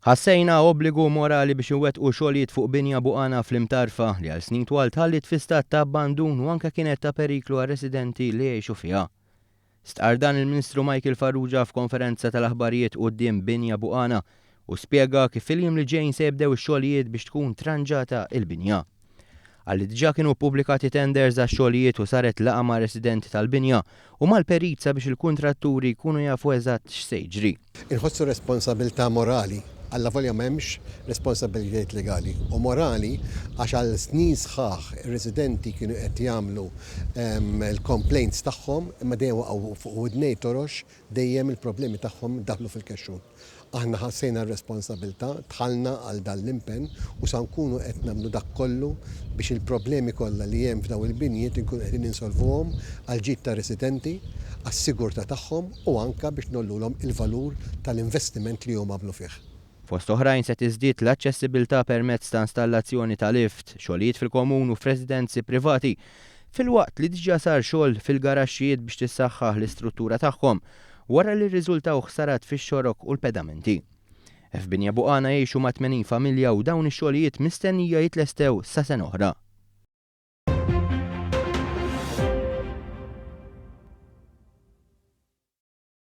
Ħassejna obbligu morali biex inwettqu xogħlijiet fuq binja buqana fl-Imtarfa li għal snin twal tħalliet fi stat ta' abbandun u anke kienet ta' periklu għar-residenti li jgħixu fiha. Stqarr dan il-Ministru Michael Farrugia f'konferenza tal-aħbarijiet quddiem binja buqana u spjega kif fil-jiem li ġejjin se jibdew ix-xogħlijiet biex tkun tranġata il-binja. Qal li diġà kienu ppubblikati tenders għax-xogħlijiet u saret laqgħa mar-residenti tal-binja u mal-perit sabiex il-kuntratturi jkunu jafu eżatt x'se jiġri. Inħossu responsabilità morali, allavolja m'hemmx responsabilitajiet legali, u morali għax għal snin sħaħ ir-residenti kienu qed jagħmlu l-complaints tagħhom imma dejjem waqgħu fuq widnejn torox, dejjem il-problemi tagħhom daħlu fil-kexxun. Aħna ħassejna r-responsabilità, dħalna għal dan l-impenn u sa nkunu qed nagħmlu dak kollu biex il-problemi kollha li hemm f'dawn il-binjiet inkunu qegħdin insolvuhom għall-ġid tar-residenti, għas-sigurtà tagħhom u anke biex ngħollulhom il-valur tal-investiment li huma għamlu fih. Fost oħrajn se tiżdied l-aċċessibilità permezz ta' installazzjoni ta' lift, xogħlijiet fil-komun u f'residenzi privati, filwaqt li diġà sar xogħol fil-garaxxijiet biex tissaħħaħ l-istruttura tagħhom wara li rriżultaw ħsarat fix-xorok u l-pedamenti. F'Binja Buqana jgħixu ma' 80 familja u dawn ix-xogħlijiet mistennija jitlestew sa sena oħra.